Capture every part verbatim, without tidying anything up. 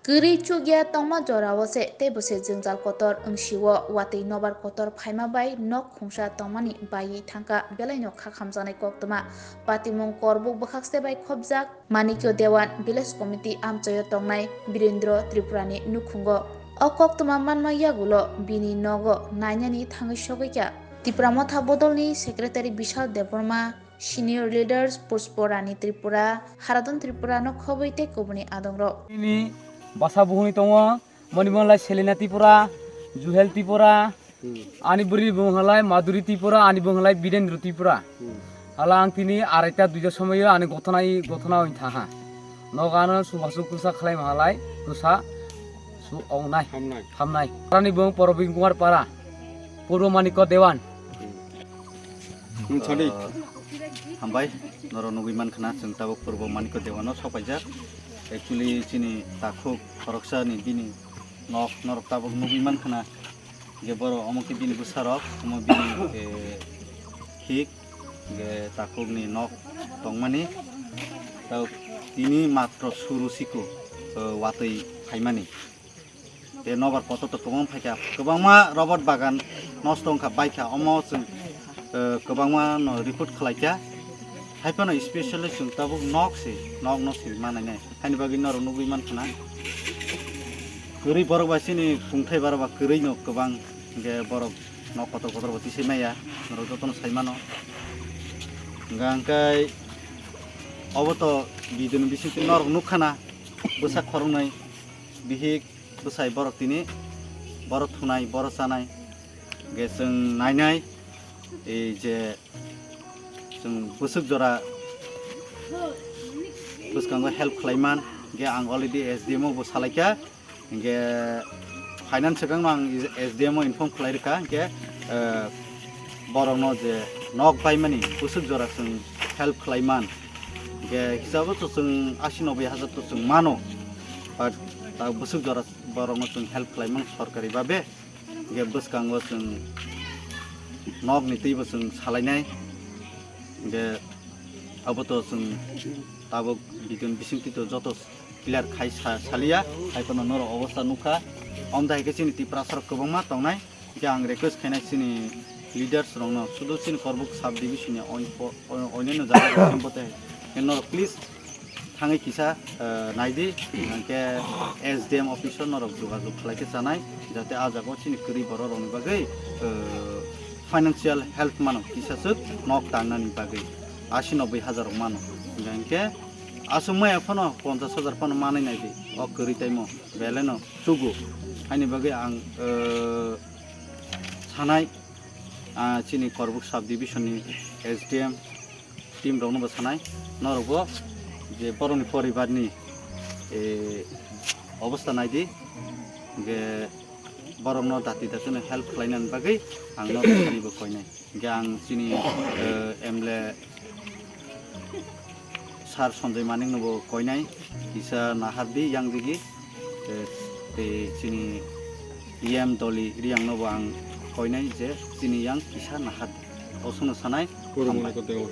Kwrwi chukya tongma jorao se teibo se jwngjal kotor wngsio, watwi nobar kotor phaima bai nok khungsa tongmani baiwi thangkha belaino kha khamjaknai koktwma. Patimung korbuk bwkhakste bai khopjak Manikyo Dewan, Village Committee amchaio tongnai Birendra Tripurani nukhungo. O koktwma manma yagulo bini nogo nainani thangwi sogwikha Tipra Motha Bodolni Secretary Bishal Debbarma, Senior Leaders Pushpo Rani Tripura, Haradhan Tripura no khobwi tei kubuni adongrok. Nini basa buhuni tongo, Monimonlai Selena Tripura, Juhel Tripura, Hmm. Ani bwrwini bumung halai Madhuri Tripura, ani bumung halai Birendra Tripura. Hmm. Hala ang tini araita duita somoyo ani gothona i gothona oin thaha. Nogo ano subasu kwsa khlai mahalai kwsa su ongnai. Hamnai. Hamnai. Parani bumung Probin Kumar Para, Purbo Manikyo Dewan. Hmm. Hmm, sorry. Ah, hambai, norok nugwi mankha na, chwng tabuk Purbo Manikyo Dewano sopaijak. Actually, chini takhuk khoroksani bini nok norok tabuk nugwi mankha na. Je borok omo khe bini bwsarok, omo bini, eh, hik, je takhukni nok tongmani. Tabuk tini matro suru siko, eh, watwi phaimani. Tei nobar kotor to kwbang phaikha, kwbangma robot bagan nosto wngkha, baikha, omo chwng, eh, kwbangma no report khlaikha. Haiphano specially chwng tabuk nok se, nok no se manai nai. Haini bagwi norok nugwi mankha na. Kwrwi borok bai chini kungthai borok ba kwrwi no kwbang, hwnkhe borok nok kotor kotor bo tisai maya, norok jotono sai mano. Hwnkha hwnkhe obo to video ni bisingtwi norok nukha na, bwsa khoroknwi bihik. Bwsai borok tini, borok thunai, borok chanai. Hwnkhe chwng nainai, ei je chwng bwswk jora bwskango help khlaiman, hwnkhe ang already S D M o bo salaikha, hwnkhe finance swkangno ang S D M o inform khlai rwkha, hwnkhe, eh, borokno je nok baimani bwswk jora chwng help khlaiman, hwnkhe hisabo to chwng asi noboi hajar to chwng mano, but ta bwswk jora borokno chwng help khlaimang sorkari babe, hwnkhe bwskango chwng nokni twibo chwng salainai, hwnkhe abo to chwng tabuk video ni bisingtwi to joto clear khai sa-, saliya, haiphano norok obostha nukha, omtahai khe chini Tiprasarok kwbangma tongnai. Hwnkhe ang request khainai chini leaders rokno, sudu chini Korbuk sub division ni oin-, o-, oinano jaga rok tei norok please thangwi kisa, eh, naidi, hwnkhe S D M office o norok jogajog khlai khe chanai, jate ah jaga o chini kwrwi borok rokni bagwi, eh, financial help mano, kisa swk nok tangnani bagwi asi noboi hajar rok mano, hwnkhe aswk maya phano ponchash hajar phano manwi naidi o kwrwi taimo belai no chugo. Haini bagwi ang, eh, sanai, ah, chini Korbuk sub division ni S D M team rokno bo sanai, norok bo je borokni poribar ni, eh, obostha naidi, je borokno dati dati no help khlainani bagwi ang norok sani bo koinai. Hwnkhe ang chini, eh, M L A Sir Sanjay Manik no bo koinai, kisa nahardi yang digi, eh, tei chini E M Doli Riang no bo ang koinai je chini yang kisa nahardi. Osokno sanai, Purbo hambai. Manikyo Dewan.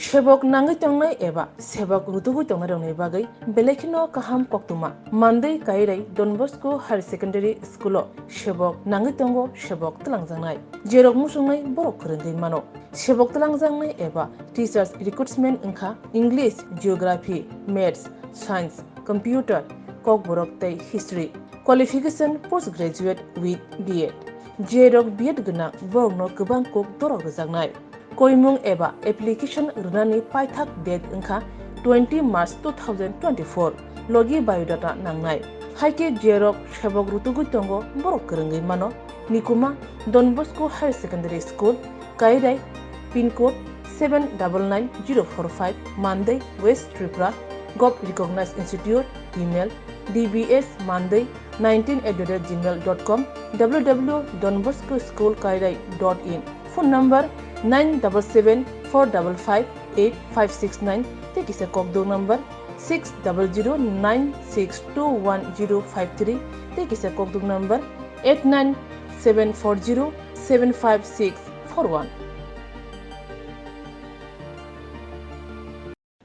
Sebok nangwi tongnai eba sebok rutugwi tongnairokni bagwi belai kheno kaham koktwma. Mandwi Kairai Don Bosco Higher Secondary School-o sebok nangwi tongo, sebok twlangjaknai. Jerok muchungnai borok kwrwngwi mano. Sebok twlangjaknai eba teachers recruitment wngkha English, Geography, Maths, Science, Computer, Kokborok tei History. Qualification post graduate with B Ed. Jerok B Ed gwnang borokno kwbang kok dorok rwjaknai. Koimung eba application rwnani paithak date wngkha twenty March two thousand twenty-four, logi biodata nangnai. Haikhe jerok sebok rutugwi tongo borok kwrwngwi mano. Nikuma, Don Bosco Higher Secondary School, Kairai, pin code seven double nine zero four five, Mandai, West Tripura, Govt Recognized Institute, email, D B S Mandai nineteen at the rate gmail dot com, W W W dot don bosco school kairai dot in, phone number nine double seven four double five eight five six nine, tei kisa kokduk number six double zero nine six two one zero five three, tei kisa kokduk number eight nine seven four zero seven five six four one.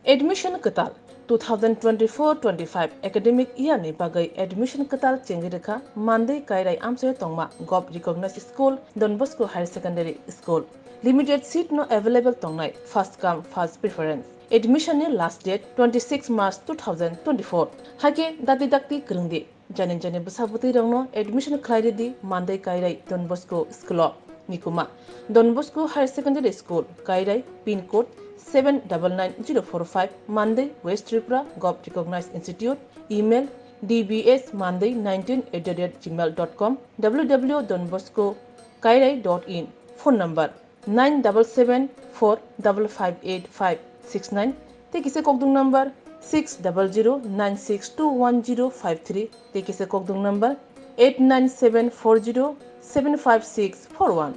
Admission kwtal. two thousand twenty-four twenty-five academic year ni bagwi admission kwtal chengwi rwkha Mandwi Kairai amchaio tongma Govt Recognized School, Don Bosco Higher Secondary School. Limited seat no available tongnai, first come first preference. Admission ni last date twenty-six March two thousand twenty-four. Haikhe dati dakti kwrwngdi. Jani jani bwsa bwtwi rokno admission khlai ridi Mandwi Kairai Don Bosco School o. Nikuma, Don Bosco Higher Secondary School, Kairai, pin code seven double nine zero four five, Mandwi, West Tripura, Govt Recognized Institute, email d b s mandwi nineteen at the rate gmail dot com, w w w dot don bosco kairai dot in, phone number nine double seven four double five eight five six nine, tei kisa kokdung number six double zero nine six two one zero five three, tei kisa kokdung number eight nine seven four zero seven five six four one.